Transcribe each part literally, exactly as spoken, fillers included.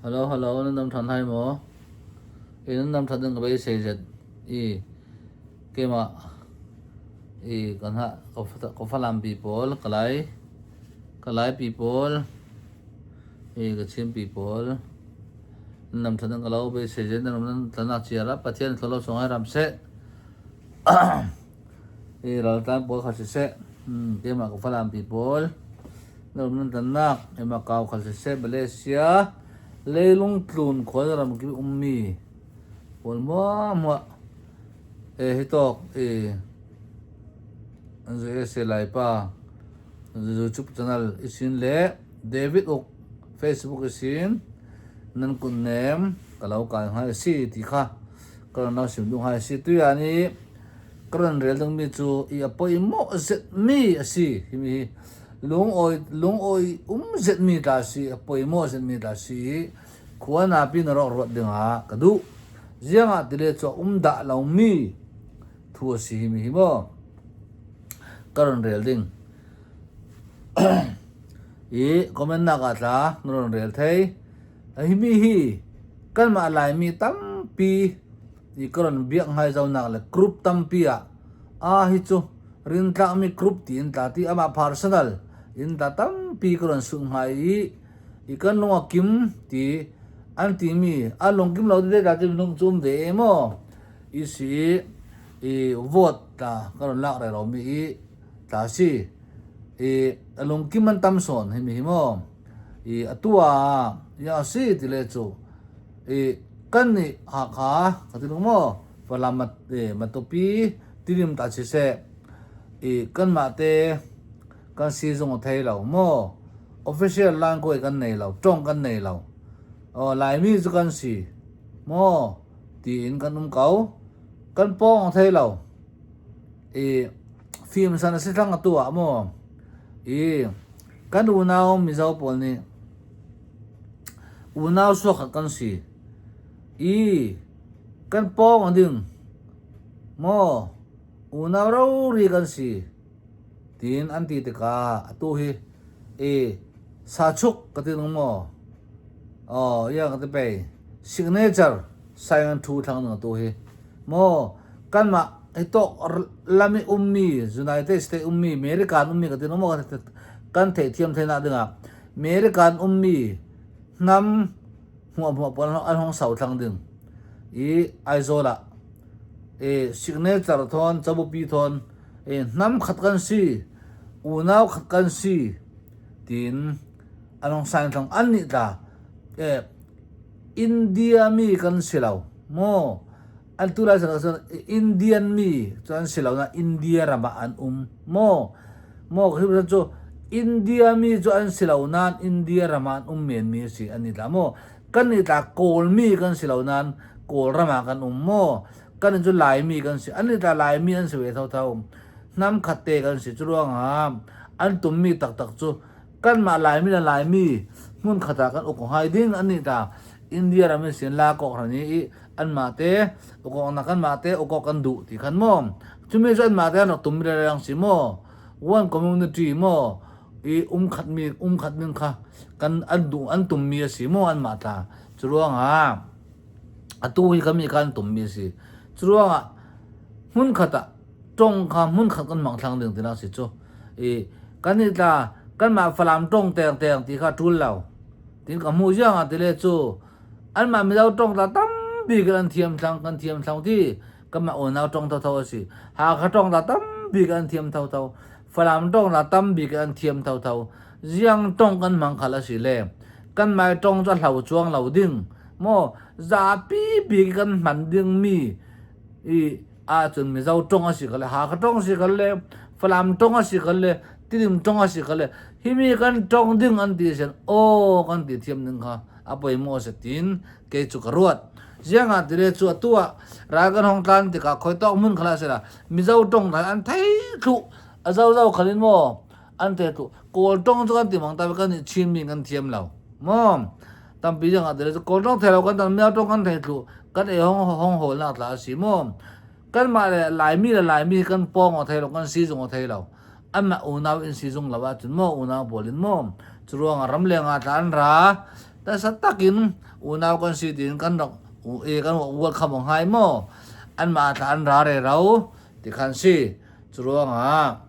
Hello, hello, nan dam ṭhan hai maw? I nan dam ṭhan ding ka beisei zet. I keimah i kan ha, ka fa, ka Falam people, ka Lai, ka Lai people, i ka Chin people. Nan dam ṭhan ding ka lo beisei zet, nan dam ṭhan nak cia ra, Pathian thlo lo sawng hai ram seh. I Raltlan pawl kha siseh, hmm, keimah ka Falam people, na um nan tannak, i Macau kha siseh, Malaysia, leilung tlun khua ram kim ummi pawl muahmuah, e, hi tawk, e, J S A Laipa YouTube channel i sin le David Uk Facebook i sin, nan kut nem ka lo kai ngai a si ti kha ka lo sim dung hai a si. Tui a ni ka rawn rel ding mi chu i a pawimawh zet mi a si. Hi mi hi lungawi, lungawi um zet mi tla a si, a pawimawh zet mi tla a si. Khua napi na rawk ruat dinga ka duh. Ziangah ti le chu a um dah lo mi thu a si hi mi hi maw? Ka rawn rel ding. I comment nak ah tla na rawn rel thei. A hi mi hi, kanmah Laimi tampi i ka rawn biak ngai zo nak le group tampi ah, a hi chu rintlak mi group ti in tla ti, amah personal in tla tampi ka rawn sut ngai i, i kan lung a kim ti an ti mi, a lung kim lo ti te tla ti lung chu um ve e maw? I si i, i vote tla ka rawn lak reh lo mi i tla si. I a lungkim an tam sawn hi mi hi maw? I a tua ya si ti le chu i kan ni Hakha ka ti lung maw? Falam mat, e, Matupi ti lim ta si se. I kanmah te kan si zung thei lo maw? Official line koi kan nei lo, ṭawng kan nei lo. Aw, Laimi chu kan si maw? Tiin kan um ko, kan pawng thei lo. I fimsan a si thlang a tu ah maw? I kan unau Mizo pawl ni unau suak khat kan si. I kan pawng a ding maw? Unau rori kan si. Tiin an ti tika a tu hi, e, sa chuk ka ti nung maw? Aw, ya ka ti pei. Signature sign an thu thlang nung a tu hi. Maw, kanmah hi tawk r-, lami ummi, United States ummi, American ummi ka ti nung maw? Kan thei thiam theina dinga American ummi hnam hmuahhmuah pawl an hawng sau thlang ding. I Aizawl ah, e, signature thawn, chabupi thawn, e, hnam khat kan si, unau khat kan si, tiin an hawng sign thlang an nih ta. E, India mi kan si lo maw? An tu lai sana, sana Indian mi chu an si lo nan India rama an um maw? Maw ka hriat chu India mi chu an si lo nan India rama an um men mi si an ni ta maw? Kan ni ta Kawl mi kan si lo nan Kawl rama kan um maw? Kan ni chu Laimi kan si, an ni ta Laimi an si ve tho tho. Hnam khat te kan si chu ruanga an tum mi tak tak chu kanmah Laimi le Laimi hmun khatah kan uk ngai ding an nih ta. India ram in sin la kawk hran i anmah te uk awkna kanmah te uk awk kan duh ti khan maw? Chumi chu anmah te an rak tum mi reng si maw? One community maw? I um khat mi, um khat ding kha kan an duh, an tum mi a si maw anmah ta? Chu ruanga a tu hi ka mi kha an tum mi a si. Chu ruanga hmun khatah ṭawng kha hmun khat kan hmang thlang ding tina si chu. I, kan ni ta, kanmah Falam ṭawng teng teng ti kha ṭul lo. Tin ka hmu zianga ti le chu, anmah Mizo ṭawng ta tam bik an thiam thlang, kan thiam thlang ti, kanmah unau ṭawng tho tho a si. Hakha ṭawng ta tam bik an thiam tho tho. Falam ṭawng ta tam bik an thiam tho tho. Ziang ṭawng kan hmang khal a si le, kanmah ṭawng chu a hlau chuang lo ding. Maw, zapi bik kan hman ding mi, i, a chun Mizo ṭawng a si kha le, Hakha ṭawng a si kha le, Falam ṭawng a si kha le, Tidim ṭawng a si kha le, hi mi kan ṭawng ding an ti sen, aw, kan ti thiam ding kha a pawimawh se tin kei chu ka ruat. Zianga ti le chu a tu ah ral kan hawng tlan tikah khawi tawk hmun khalah sela Mizo ṭawng dan an thei thluh a zo zo khalin maw? An thei thluh. Kawl ṭawng chu kan ti mang ta ve, kan nih Chin mi kan thiam lo maw? Tampi zianga ti le chu Kawl ṭawng thei lo kan tan, Mizo ṭawng kan thei thluh, kan ei hawng, hawng hawl nak tla a si maw? Kanmah le Laimi le Laimi kan pawng aw thei lo, kan si zung aw thei lo. Anmah unau in si zung lo a chun maw, unau pawl in maw? Chu ruanga ram lenga tla an ra, Nasa takin unau kan si tiin kan rak u-, e, kan welcome aw ngai maw? Anmah tla an ra rero ti khan si. Churuangah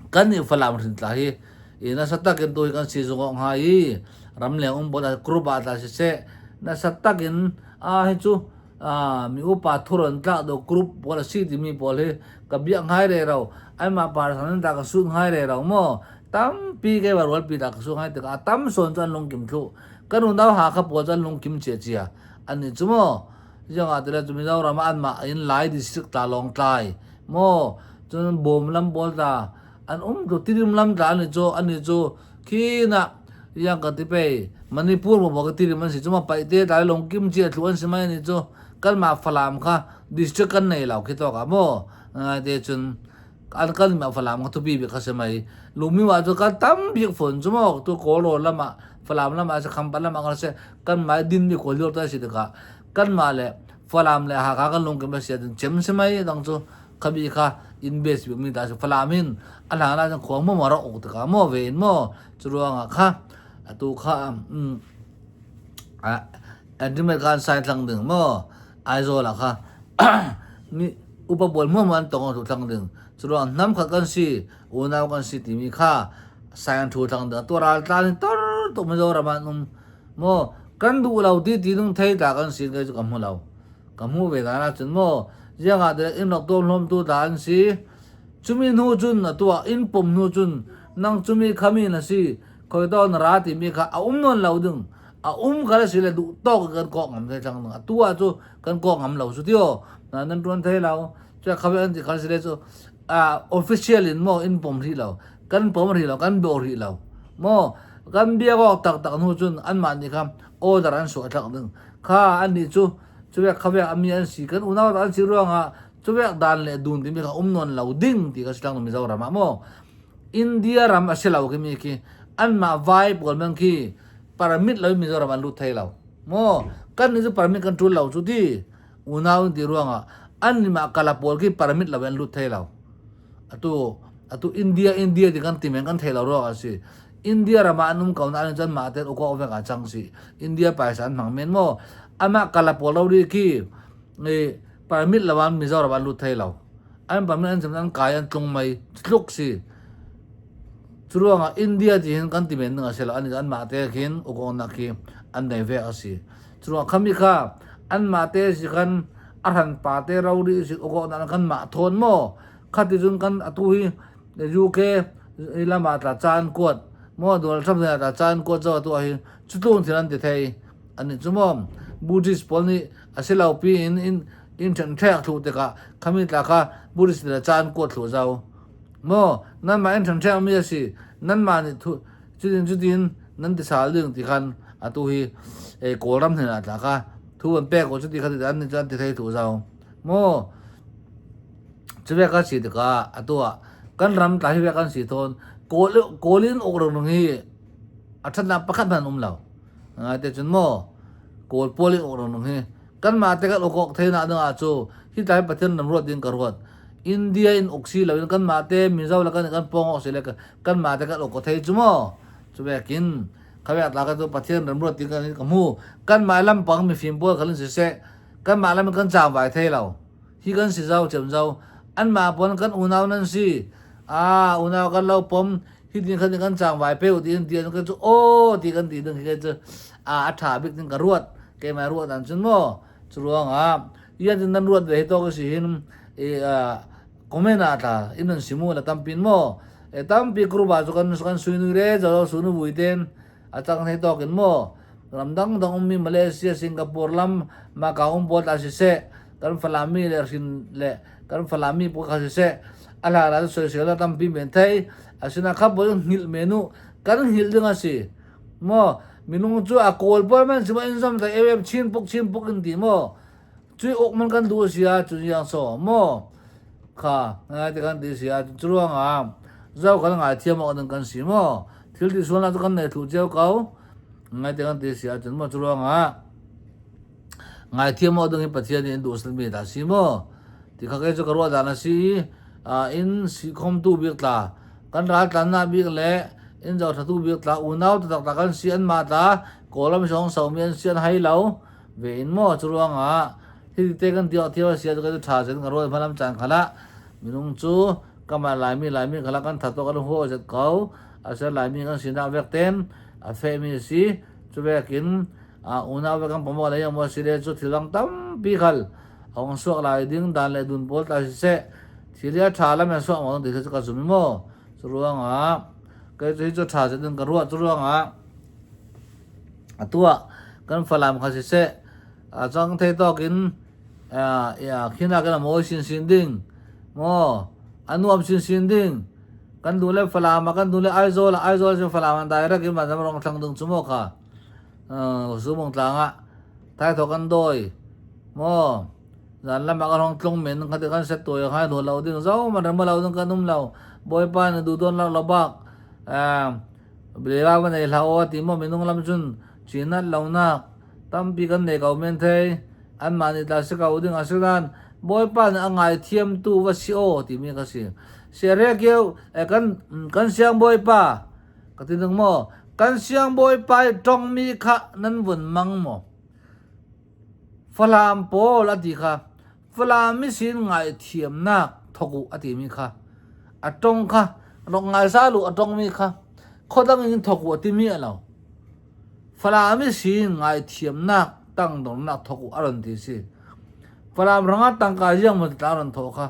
kan nih Falam hrin tla hi, i, nasa takin tu hi kan si zong aw ngai i, ramleng um pawl a group ah tla siseh, nasa takin, a, hi chu, a, mi upa thurawn tlak deuh group pawl a si timi pawl hi ka biak ngai rero. Anmah par sang in tla ka sut ngai rero maw? Tampi kei va rualpi tla ka sut ngai tikah a tam sawn chu an lungkim thluh. Kan unau Hakha pawl chu an lungkim chiahchiah. An nih chu maw? Ziangahtile chu Mizoram ah anmah in Lai district tla Lawngtlai maw? Chun Bawm lam pawl tla an um chu, Tirim lam tla an nih chu, an nih chu khinah, ziang ka ti pei, Manipur maw maw ka Tirim an si chu maw, Paite tla lungkim chiah thluh an si mai an nih chu. Kanmah Falam kha district kan nei lo khi tawkah maw? Ngaite chun an, kanmah Falam kha thupi bik kha si mai. Lungmi ah chu kan tam bik fawn chu maw? Tu Kawlrawl lamah, Falam lamah si, Khampat lamah kan si, kanmah din bik khual liawr ta si tikah kanmah le Falam le Hakha kan lungkim a si a, chem si mai dang chu khabi kha in base bik mi ta si. Falam in a hlan lai chan khuang maw maw rak uk tikah maw ve in maw? Churuangah kha atu kha, um, a, agreement kan sign thlang ding maw? Aizawl ah kha mi upa pawl maw maw an tong thu thlang ding. Churuang hnam khat kan si, unau kan si timi kha sign thu thlang ding. Atu a ral tla ni tor tuk Mizoram an um maw? Kan duh lo ti ti nung thei tla kan si, kei chu ka hmu lo. Ka hmu ve dan ah cun maw, ziangahtile in rak tuam hlawmtu tla an si. Cumi hnu cun, atu ah in pom hnu cun, nang cumi khami na si, khawi tawk na ra timi kha a um nawn lo ding. A um kha a si le duh tawk kan kawk ngam thei thlang ding. Atu ah cu kan kawk ngam lo cu tio. Na nan ṭuan thei lo. Cun khawi an ti kha a si le cu, a, official in maw in pom rih lo. Kan pom rih lo, kan bawh rih lo. Maw, kan biak awk taktak hnu cun anmah nih kha order an suah thlang ding. Kha annih cu, cuvek khavek a mi an si, kan unau an si ruangah cuvek dan le dun timi kha um nawn lo ding ti kha si thlang Mizoram ah maw? India ram a si lo khi mi khi anmah vai pawl man khi permit lo Mizoram an lut thei lo. Maw, kan nih cu permit kan ṭul lo cu ti unau in ti ruangah annih mah kala pawl khi permit lo an lut thei lo. Atu, atu India, India ti kan ti men kan thei lo ruangah a si. India ram ah an um ko nak an cun mahte uk awk vek a cang si. India paisa an hmang men maw? Amah kala pawl lo ri khi, eh, permit lo an Mizoram an lut thei lo. An permit an cam an kai an tlung mai tluk si. Curuangah India ti hin kan ti men ding a si lo. An, anmahte khin uk awknak khi an nei vek a si. Curuangah khami kha anmahte si khan a hranpate rori si uk awknak kan mah thawn maw? Khati cun kan atu hi U K lamah tla caan kuat maw, Donald Trump hna tla caan kuat zo atu ahi cutlung thil an ti thei. An nih cu maw? Buddhist pawl nih a si lo pi in, in, in ṭhen ṭhek thluh tikah khami tla kha Buddhist tla caan kuat thluh zo. Maw, nanmah in ṭhen ṭhek mi a si, nanmah nih thu, cutin, cutin nan ti sal ding ti khan atu hi, eh, Kawlram hna tla kha thu an pek aw cuti kha ti an nih cu an ti thei thluh zo. Maw? Cuvek kan si tikah atu ah kan ram tla hi vek kan si thawn Kawl, Kawl in uk ringring hi a ṭhatnak pakhat hmanh an um lo. Ngaite cun maw, Kawl pawl in uk ringring hi kanmahte kan uk awk theinak dingah cu hi tla hi Pathian ram ruat ding ka ruat. India in uk si loin kanmahte Mizo le kan, kan pawng awk si le kan, kanmahte kan uk aw thei cu maw? Cuvekin khavek tla kha cu Pathian ram ruat ding kan, ka hmu. Kanmah lampang mifim pawl khal in siseh, kanmah lam in kan cangvai thei lo. Hi kan si zo, cem zo. Anmah pawl kan unau nan si. Aa, unau kan lo pom. Hi ding khan kan cangvai pe uh, tiin, tiin kan cu, aw, ti kan ti ding hi kan cu. Aa, a ṭha bik ding ka ruat. Keimah ruat nan cun maw? Curuangah, ian tin nan ruat ve hi tawk si hin, i, aa, comment ah tla, in nan si mu la tampi in maw? E, tampi group ah cu kan, kan sui nui re, zo, zo sui nu vui ten. A cang thei tawk in maw? Ram dangdang ummi Malaysia, Singapore lam, Macau um pawl tla siseh, kan Falam mi le hrin le kan Falam mi pawl kha siseh, a hla hla cu soisel tampi men thei. Asinain kha pawl in hngilh men uh, kan hngilh ding a si. Maw, minung cu a Kawl pawl man si maw, in zom ta, em em, chin puk, chin puk in ti maw? Cui uk man kan duh a si ahcun ziang so maw? Kha, ngaite kan ti a si ahcun curuangah zo kan ngaithiam awk ding kan si maw? Thil ti sualnak cu kan nei thluh cio ko. Ngaite kan ti a si ahcun maw, curuangah ngaithiam awk ding hi Pathian nih in duhsilmi ta si maw? Ti kha kei cu ka ruah dan a si i, aa, in sihkhawmtu bik tla, kan raltlannak bik le in zohṭhatu bik tla, unau taktak tla kan si, anmah tla Kawl lam sawng sau mi an sian hai lo ve in maw, churuangah hiti te kan ti awk thiam a sia chu ka ṭha zet ka ruat hmalam chan khalah minung chu ka mah Laimi, Laimi khalah kan that tawh kan huau zet ko. A sia Laimi kan sinak vek ten a feh mi si, chu vekin a unau vek kan pawm awk lei ang maw si le chu thil dang tampi khal a hong suak lai ding dan le dun pawl ta siseh, thil hi a ṭha lam en suak maw ding ti kha chu ka zum hi maw. Churuangah kei chu hi chu ṭha zet ding ka ruat churuangah a tuah kan Falam kha siseh, a chang thei tawkin, a, a, khinah kan a mawi sinsin ding maw, a nuam sinsin ding. Kan duh le Falam a, kan duh le Aizawl a, Aizawl sin Falam a direct in vanzam rong thlang ding chu maw kha. A, Sumawng tlangah thaithaw kan dawi maw. Zan lamah kan hong tlung men kha ti kan set tuai a khai duh lo ding, zo man rem lo ding kan um lo. Bawipa ni duhdawn lak lo bak. A, Leiba va nei hlah aw a ti maw, minung lam chun cinat lonak tampi kan nei ko men thei. Anmahni tla si ko ding a si dan, Bawipa nih a ngaithiamtu va si aw timi kha si. Sia Hre Kio, eh, kan, kan siang Bawipa ka ti ding maw? Kan siang Bawipa i ṭawng mi kha nan vun mang maw? Falam pawl a ti kha, Falam ihsin ngaihthiamnak thawk uh a timi kha, a ṭawng kha, rawk ngaisal uh a ṭawng mi kha, khuadangin thawk uh a timi a lo. Falam ihsin ngaihthiamnak tangdornak thawk uh a rawn ti si. Falam hrangah tangka ziang maw ti tla a rawn thawh kha.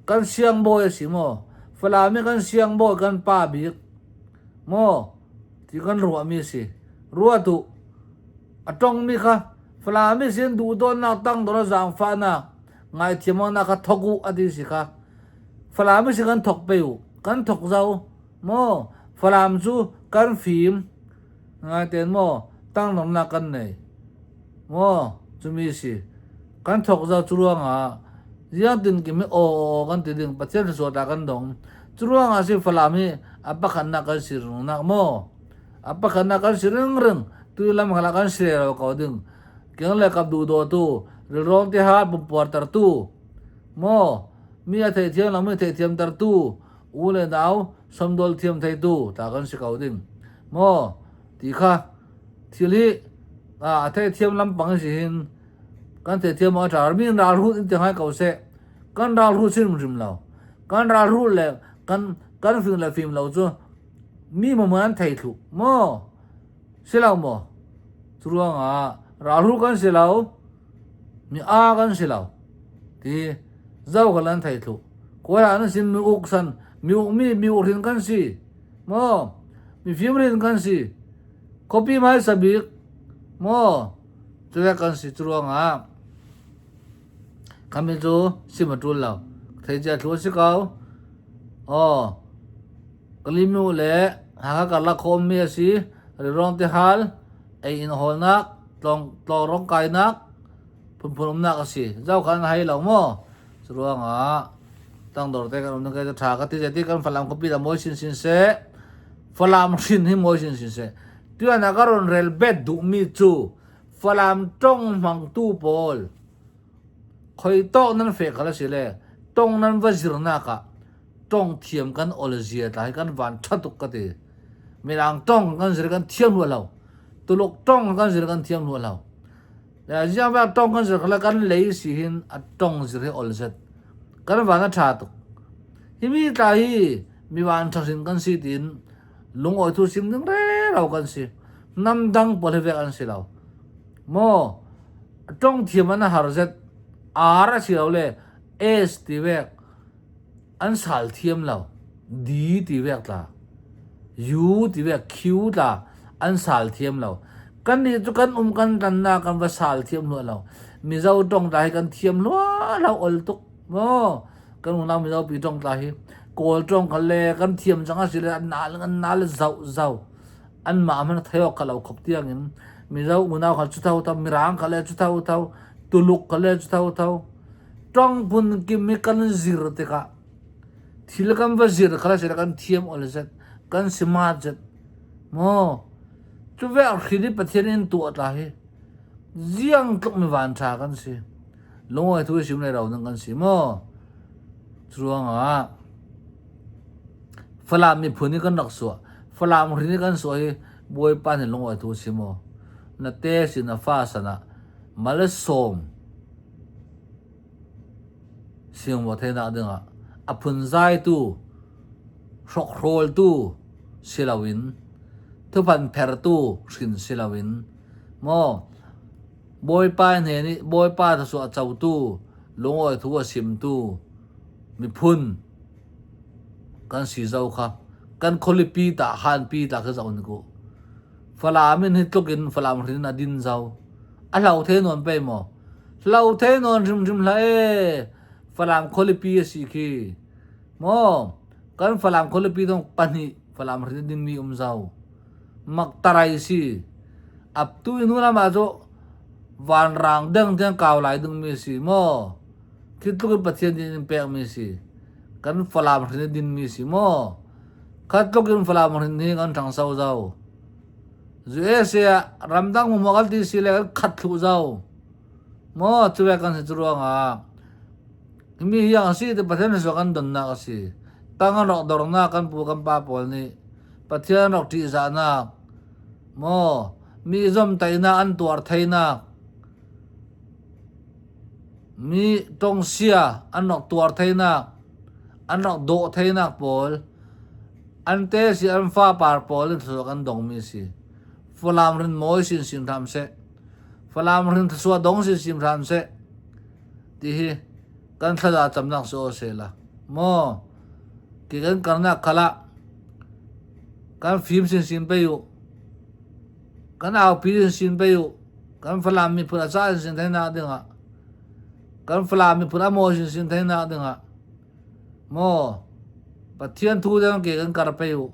Kan siangbawi a si maw? Falam hi kan siangbawi, kan pa bik maw? Ti kan ruah mi si. Ruat uh. A ṭawng mi kha Falam ihsin duhdawtnak, tangdawtnak, zangfahnak, ngaihthiamnakna kha thawk uh a ti si kha. Falam ihsin kan thawk pei uh, kan thawk zo maw? Falam chu kan fim, ngaihten maw, tangdawtnak kan nei maw? Chumi si. Kan thawk zo churuangah ziangtin kim hi aw, aw, aw kan ti ding, Pathian thluasuah tla kan dawng. Churuangah si Falam hi a pakhatnak kan si ringringnak maw? A pakhatnak kan si ringring, tui lam khalah kan si rero ko ding. Kiang le kap duhdawtu, rilrawng tihal pumpuartertu maw? Mi a theihthiam lo mi theihthiamtertu, u le nau sawmdawl thiam theitu tla kan si ko ding maw? Ti kha, thil hi, a, a theihthiam lampang si hin, kan theihthiam a ṭar mi in ral hrut in ti ngai ko seh. Kan ral hrut si hrim hrim lo. Kan ral hrut le kan, kan fing le fim lo chu mi mawmaw an thei thluh maw? Si lo maw? Churuangah ral hrut kan si lo, mi a kan si lo ti zo kha lan thei thluh. Kuala an si mi uk san, mi uk mi, mi uk hrin kan si maw? Mi fim hrin kan si. Khawpi mai sabik maw? Chu vek kan si churuangah khami chu sim a ṭul lo. Thei chia thluah si ko. Aw, Kalaymyo le Hakha karlak khawm mi a si, rilrawng tihal, ei inhawlnak, tlawng, tlawng rawng kainak, phunphun umnak a si. Zo khan hai lo maw? Churuangah tangdawr te kan um ding kei chu ṭha ka ti zet hi, kan Falam khawpi lam mawi sinsin seh. Falam hrin hi mawi sinsin seh. Tuiah ka rawn rel bet duh mi chu Falam ṭawng hmangtu pawl, khawi tawk nan feh kha la si le, ṭawng nan va zirnak ah ṭawng thiam kan awlzia tla hi kan van ṭha tuk ka ti. Mirang ṭawng kan zir kan thiam hluah lo. Tuluk ṭawng kan zir kan thiam hluah lo. Le ziang vek ṭawng kan zir kha la kan lei si hin a ṭawng zir hi awlzet. Kan van a ṭha tuk. Hi mi tla hi mi van ṭha hrin kan si tiin lungawi thu sim ding rero kan si. Hnam dang pawl hi vek an si lo maw? Ṭawng thiam an a har zet. R a si lo le, S ti vek an sal thiam lo. D ti vek tla, U ti vek, Q tla an sal thiam lo. Kan nih chu kan um kan tlanna kan va sal thiam hluah lo. Mizo ṭawng tla hi kan thiam hluah lo, awl tuk maw? Kan unau Mizo pi ṭawng tla hi Kawl ṭawng kha le kan thiam chang a si le an nal, an nal zauh zauh. Anmah hman a thei awk kha lo khawp tiangin Mizo unau kha chu tho tho, Mirang kha le chu tho tho, Tuluk kha le chu tho tho. Ṭawng phun kim hi kan zir tikah thil kan va zir kha la si le kan thiam awlzet, kan smart zet maw? Chu vek hrin hi Pathian in tuah tla hi. Ziang tluk mi van ṭha kan si. Lungawi thu sim nei lo ding kan si maw? Churuangah Falam miphun hi kan rak suah, Falam hrin hi kan suah hi Bawipa nih lungawi thu sim aw. na te si na fa sana malsawm singmawh theinak dingah a phunzaitu, hrokhrawltu si loin, thuphan phertu hrin si loin, maw, Bawipa hnenih Bawipa thluasuah cotu, lungawi thu a simtu miphun kan si zo kha, kan khualipi ta, hanpi ta khi zoh ning uh. Falam in hi tlukin Falam hrin a din zo. A hlo thei nawn pei maw? Hlo thei nawn hrimhrim hlah e. Falam khualipi a si khi. Maw, kan Falam khualipi dong pahnih Falam hrin a din mi um zo. Maktarai si. Ap tu i hnu lamah cu vanrang deng tiang kau lai ding mi si maw? Khi tlukin Pathian din in pek mi si. Kan Falam hrin a din mi si maw? Kha tlukin Falam hrin hi kan ṭhangso zo. U S A ah ramdang muhmuah kan ti si le kan khat thluh zo. Maw, cu ve kan si cu ruangah. Himi hi a si ti Pathian thluasuah kan donnak a si. Tang an rawk dornak kan pu kan pa pawl nih Pathian an rawk ṭihzahnak. Maw, mi zomtaihnak an tuar theinak. Mi ṭongsia an rak tuar theinak, an rak dawh theinak pawl, an te si an fapar pawl in thluasuah kan dongmi si. Falam hrin mawi sinsin hram seh. Falam hrin thluasuah dong sinsin hram seh. Ti hi kan thlada camnak si aw sehla. Maw, ke kan karnak khalah kan fim sinsin pei uh. Kan aupi sinsin pei uh. Kan Falam miphun a ca sinsin theinak dingah, kan Falam miphun a mawi sinsin theinak dingah, maw, Pathian thu dang ke kan kar pei uh.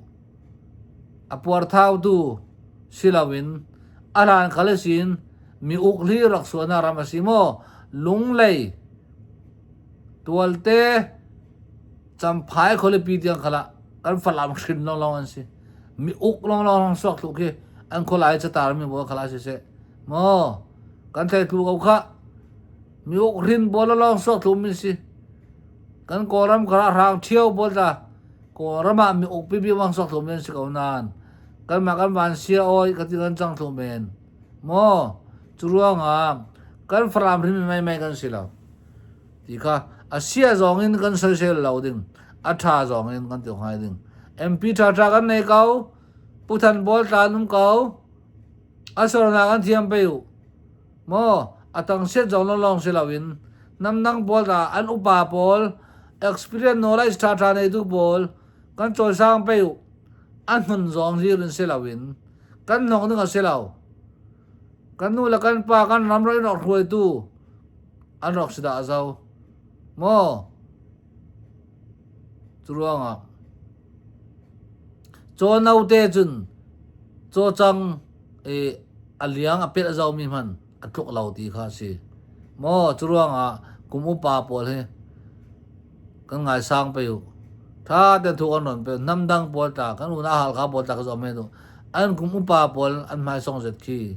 A puarthautu si loin a hlan khal ihsin mi uk hlir rak suahnak ram a si maw? Lunglei, Tualte, Champhai khualipi tiang khalah kan Falam hrin lawnglawng an si. Mi uk lawnglawng suak thluh khi an khualai catar mi pawl khalah siseh. Maw, kan thei thluh ko kha. Mi uk hrin pawl lawnglawng suak thluh mi si. Kan Kawlram khalah hrang ṭhiau pawl ta. Kawlram ah mi uk pipi mang suak thluh men si ko nan. Kanmah kan vansia awi ka ti kan cang thluh men. Maw, cu ruangah kan Falam hrin mi maimai kan si lo. Ti kha a sia zawngin kan soisel lo ding, a ṭha zawngin kan ti ngai ding. M P ṭha ṭha kan nei ko, puthan pawl tla an um ko, a sornak an thiam pei uh. Maw, a tangsiat zawng lawnglawng si loin, namdang pawl ta an upa pawl, experience knowledge ṭha ṭha neitu pawl, kan cawisang pei uh. An hnon zawng hlir in si loin, kan hnawk ding a si lo. Kan nu le kan pa, kan ram rawk in rawk hruaitu an rawk si dah zo. Maw, cu ruangah caw note cun cawcang, eh, a liang a pelh zomi hman a tluk lo ti kha a si. Maw, cu ruangah kum upa pawl hi kan ngaisang pei uh. Ṭha tein thu kan rawn pei uh. Hnam dang pawl ta, kan unau Halkha pawl ta ka zawh men uh. An kum upa pawl an hmaisawng zet khi.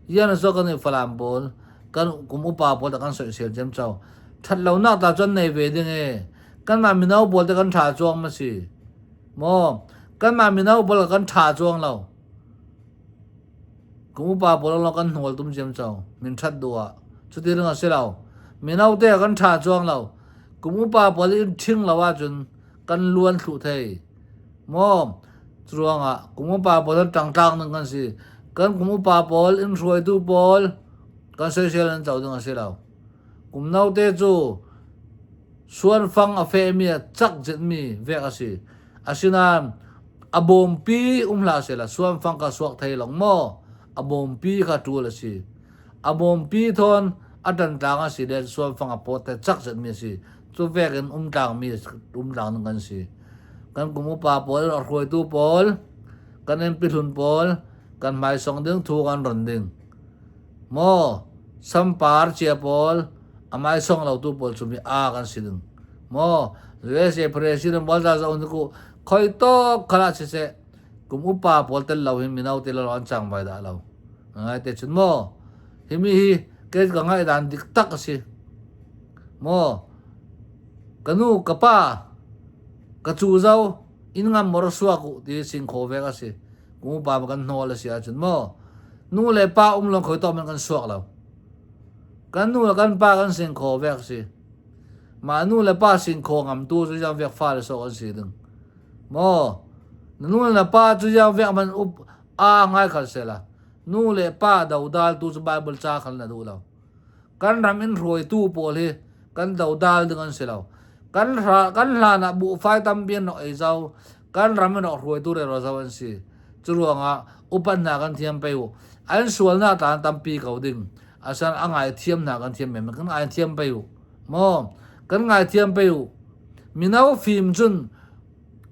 Yan a saw kan i Falam pawl, kan kum upa pawl ta kan soisel ciamco. Ṭhat lonak ta cu an nei ve ding e. Kanmah mino pawl te kan ṭha cuang maw si. Maw, kanmah mino pawl kan ṭha cuang lo. Kum upa pawl lawnglawng kan hnawl tum ciamco, min ṭhat duh ah. Cuti ding a si lo. Mino te kan ṭha cuang lo. Kum upa pawl in ṭhing lo ahcun kan luan thluh thei. Maw, cu ruangah kum upa pawl kan ṭangtlang ding kan si. Kan kum upa pawl in hruaitu pawl kan soisel an co ding a si lo. Kum note cu suanfang a fehmi a cak zetmi vek a si. Asinain a bawmpi um hlah sehla, suanfang kha suak thei lo maw? A bawmpi kha ṭul a si. A bawmpi thawn a ṭantlang a si le suanfang a pawt thei cak zetmi a si. Cu vekin um tlangmi, um tlang ding kan si. Kan kum upa pawl, a hruaitu pawl, kan M P hlun pawl, kan hmaisawng ding, thu kan rawn ding. Maw, sampar cia pawl, a hmaisawng lotu pawl cu mi aa kan si ding. Maw, U S A president pawl ta zoh ning uh, khawi tawk khalah siseh, kum upa pawl tel lo hin mino te lo an cangvai dah lo. Ngai te cun maw, himi hi kei ka ngaih dan dik tak a si. Maw, ka nu, ka pa, ka cu zo, in ngam mor suak uh ti singkhaw vek a si. Kum upa kan hnawl a si ahcun maw, Nu le pa um lo khawi tawh man kan suak lo. Kan nu le kan pa kan singkhaw vek si. Mah nu le pa singkhaw ngamtu cu ziang vek fale sawh kan si ding. Maw, na nu le na pa cu ziang vek man up a ngai khal sela, nu le pa dodaltu cu Bible ca khal na duh lo. Kan ram in hruaitu pawl hi kan dodal ding an si lo. Kan hla, kan hlanah buhfai tampi an rawk ei zo, kan ram in rawk hruaitu rero zo an si. Curuangah upat hna kan thiam pei uh. An sualnak tla an tampi ko ding. A san a ngaithiam hna kan thiam men, kan ngaithiam pei uh. Maw, kan ngaithiam pei uh. Mino fim cun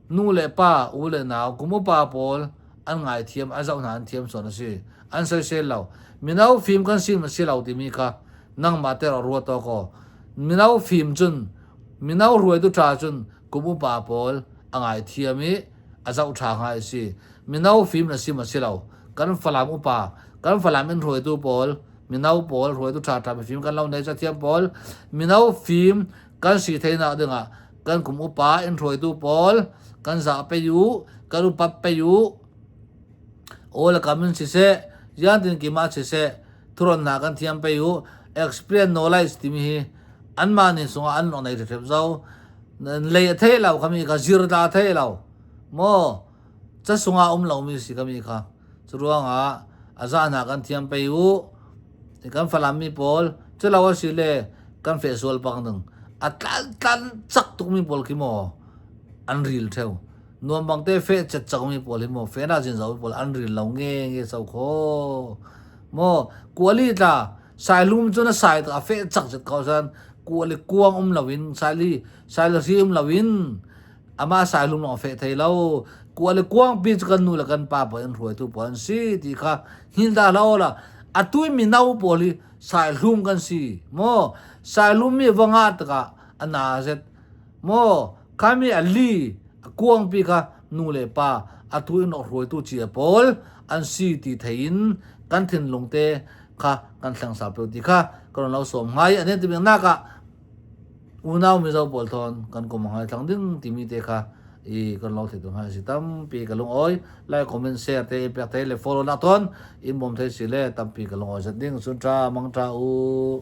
nu le pa, u le nau, kum upa pawl an ngaithiam, a zoh hna an thiam sawn a si. An soisel lo. Mino fim kan si maw si lo timi kha nangmah te rawh ruat awk aw. Mino fim cun, mino hruaitu ṭha cun kum upa pawl a ngaithiam i a zoh ṭha hnga i si. Mino fim na si maw si lo. Kan Falam upa, kan Falam in hruaitu pawl, mino pawl, hruaitu ṭha ṭha mifim kan lo nei cathiam pawl, mino fim kan si theinak dingah kan kum upa in hruaitu pawl kan zah pei uh, kan upat pei uh. Aw le kam in siseh, ziangtin kim ah siseh, thuron hna kan thiam pei uh, experience knowledge timi hi anmah nih sungah an lo nei ṭhepṭhep zo. Lei a theih lo, khami kha zir ta theih lo. Maw, ca sungah um lomi si khami kha. Curuangah a zah hna kan thiam pei uh. Kan Falam mi pawl, cu lo a si le kan feh sual pang ding. A tlan tlan cak tukmi pawl khi maw an ril ṭheu. Nuam bangte feh cet cakmi pawl hi maw, feh nak zin zomi pawl an ril lo nge nge so kho. Maw, kuali tla, Saihlum cun a sai tak a feh cak cet ko san, kuali kuang um loin, saili, saili hri um loin, amah Saihlum lawng a feh thei lo. Kuali kuangpi cu kan nu le kan pa pawl in hruaitu pawl an si ti kha hngilh dah hlah awla, atu i mino pawl hi Saihlum kan si. Maw, Saihlum mi va ngah takah a na zet. Maw, khami a li, a kuangpi kha nu le pa, atu in awk hruaitu cia pawl an si ti thei in kan thinlung te kha kan thleng sal peuh ti kha kan lo sawm hnga i a nen ti biknak ah unau mizo pawl thawn kan kum a ngaithlang ding timi te kha i kan lo thei tu hnga i si tampi ka lungawi. Like, comment, share te i pek thei le follow nak thawn in bawm thei si le tampi ka lungawi zat ding. Sun ṭha, mang ṭha uh.